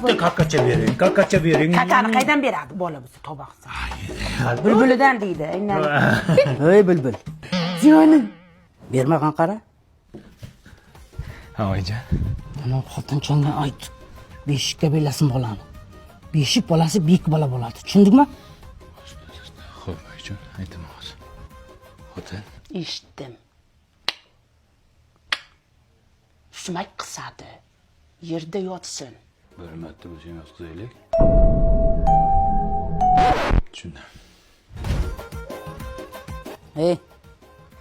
Bitta kakacha bering, kakacha bering. Kakani qaydan beradi bola bo'lsa tavba qilsin. Bulbulidan deydi. Aynan. Ey bulbul. Jonim. Bermag'an qara. Ha, oyijon. Ana xotinchangga ayt. Beshikka belasin bolani. Beshik bolasi bek bola bo'ladi. Tushundingmi? Xo'p, oyijon, aytaman hozir. Xotin. Eshitdim. Sumak qisadi. Yerda yotsin. Bir marta bo'lsa ham yotqizaylik. Tushundim. Ey,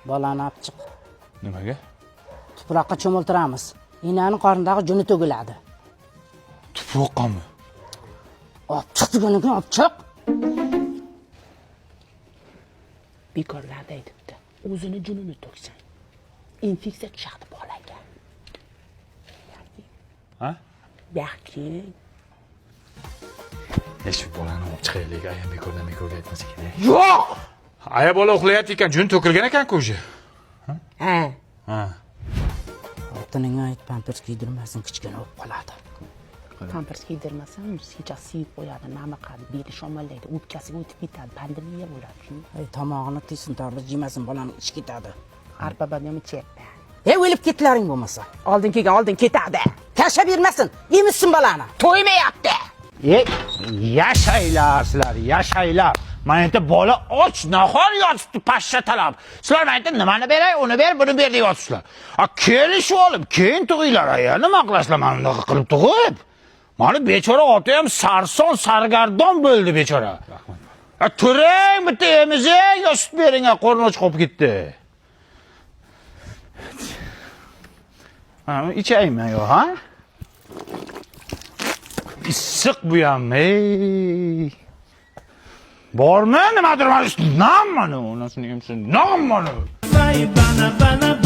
bolani olib chiq. Nimaga? Tuproqqa cho'miltiramiz. Enani qornidagi juni to'kiladi. Tuproqqami? Olib chiq degandan keyin olib chiq. Bekorlarda aytibdi. O'zini junini to'ksin. Infeksiya tushadi bolaga. Ha? Yaxshi. E shu bolani olib chiqaylik, ayam bekordan bekorga aytmasa kerak. Yo'q. Aya bola uxlayapti ekan, jun to'kilgan ekan-ku уже. Ha. Ha. Xotiningga ayt, pampers kiydirmasin, kichkina bo'lib qoladi. Pampers kiydirmasam, kechasi siyib qo'yadi, namiqadi, beli shamollaydi, o'pkasiga o'tib ketadi, pandemiya bo'ladi. Tushundingmi? Ey, tomog'ini tiysin, torliq yemasin, bolani ichi ketadi. Arpa badam ichyapti. Ey, o'lib ketlaring bo'lmasa. Oldin kelgan oldin ketadi. Tashlab bermasin, emizsin bolani. To'ymayapti. E, yashanglar sizlar, yashanglar. Mana yerda bola och nahor yotibdi pashsha talab. Sizlar mana yerda nimani beray, uni ber, buni ber deyapsizlar. A kelishib olib, keyin tug'inglar aya, nima qilasizlar mana bunaqa qilib tug'ib? Mana bechora ota ham sarson, sargardon bo'ldi bechora. A turing bitta emizing, yo sut bering, a qorni och qolib ketdi. Ha, ichaymi yo, ha? Issiq bu ham, ey. Bormi nimadir mana shu nam mana, onasini emsin, nam mana. Bana bana.